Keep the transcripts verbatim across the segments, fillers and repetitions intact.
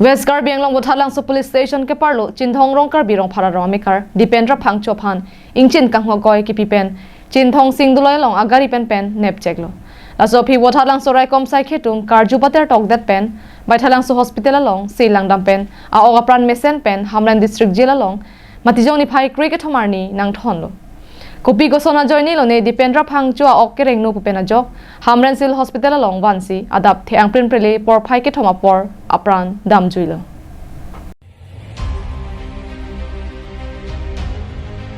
West Karbi Anglong Vothatlangso Police Station keparlo Chinthong Rongkarbi Rongphar arong amekar Dipendra Phangcho aphan ingchin kanghokoi kipi pen Chinthong Singduloi along agari pen pen nepcheklo. Laso aphi Vothatlangso raikom saikhi atum karju pater tokdet pen Baithalangso Hospital along si langdam pen a-ok apran mesen pen Hamren District Jail along Matijong niphai kre kethom arni nangthonlo. Kopi koson ajoine lone Dipendra Phangcho a-ok kerengno pu pen ajok Hamren Civil Hospital along vansi adap the-ang prinprele porphai kethom apor apran damjuilo.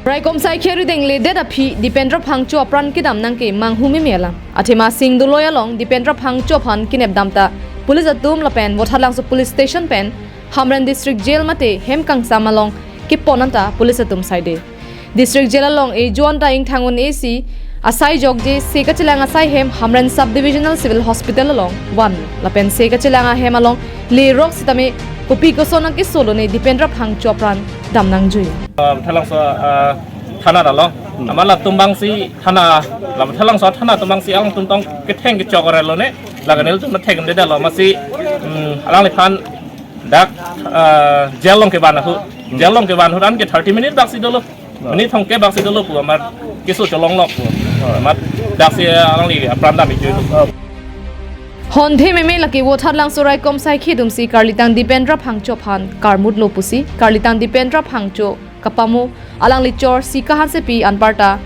Raikom saikhi arideng ledet aphi Dipendra Phangcho apran kedam nangke manghu meme alam. Athema Singduloi along Dipendra Phangcho aphan kenep damta police atum lapen Vothatlangso Police Station pen Hamren District Jail mate hem kangsam along kepon anta police atum saide. District Jail along ejo anta ingthang un-e si asai jokje se kachelang asai hem Hamren Sub Divisional Civil Hospital along van lapen se kachelang ahem along lerok sitame kopi koson akeso lone Dipendra Phangcho apran dam nangjui. Vothatlangso, ah, thana along. Amat latum abangsi thana, la Vothatlangso thana atum abangsi alangtum tong ketheng kechok arlo ne. Lake nelitum na thekdedetlo amatsi, hmm, alangliphan dak, ah, jail along kevan ahut. Jail along kevan ahut anke thirty minute baksi dolo. Minute thomkep baksi dolo pu amat keso cholonglok pu. Amat daksi alangli apran dam ijuilo. Honthe meme lake Vothatlangso raikom saikhi atumsi karlitang Dipendra Phangcho aphan karmutlo pusi karlitang Dipendra Phangcho kapamo alangli chor Sika Hansepi anparta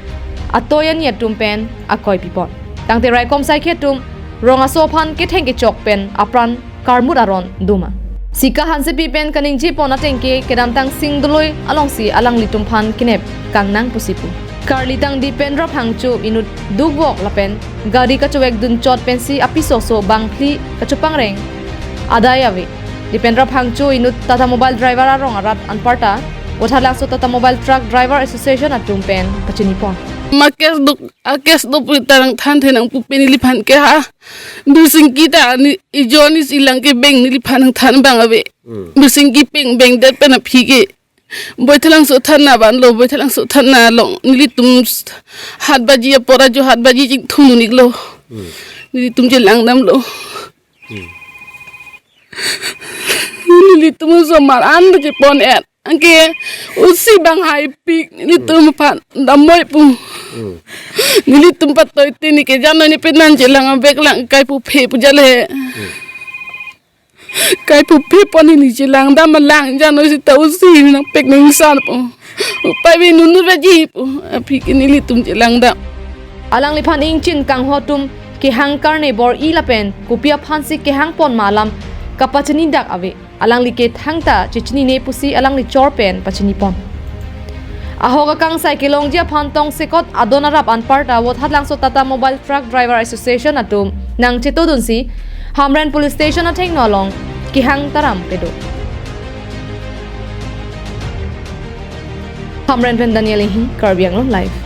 atoyani atum pen akoi pipon. Tangte raikom saikhi atum rong aso aphan ketheng kechok pen apran karmut aron doma. Sika Hansepi pen kaningjepon atengke kedamtang Singduloi alongsi alanglitum aphan kenep kangnang pusi pu. Karlitang Dipendra Phangcho inut dukvok lapen gari kachovek dunchot pensi apiso aso bangphli kachopangreng adai ave. Dipendra Phangcho inut Tata Mobile Driver arong arat anparta Vothatlangso Tata Mobile Truck Driver Association atum pen pachinipon. Ma case do, a case do pu ta nangthan the nang pupe neliphan ke ha. Birsingki ta ni ijo ni silang ke beng neliphan nangthan abang ave. Birsingki peng bengdet pen aphi ke Baithalangso thana vanlo, Baithalangso thana along nelitum s-, hat baji apor ajo hat baji chingthum uniklo. Nelitum chelang damlo. Nelitum osomar an chepon-et. Anke usi bang haipik nelitum aphan damvoi pu. Nelitum patoi tini ke jano ni penan chelang abek lang kai pu phe pu jale. Kai pu phe pon neli chelang dam alang jano sita usi nangpek nangsan pu. Upai ve nunu baji pu. Aphi ke nelitum chelang dam. Alangliphan ingchin kangho atum kehang karne bor-i lapen kopi aphansi kehangpon ma alam kapachini dak ave. Alangli ke thangta chechinine pusi alangli chor pen pachinipon. Ahok akangsai kelongji aphan tongsekot adon arap anparta Vothatlangso Tata Mobile Truck Driver Association atum nangchetodunsi Hamren Police Station athengno along kehang taram pedo. Hamren pen Daniel Inghi, Karbi Anglong Live.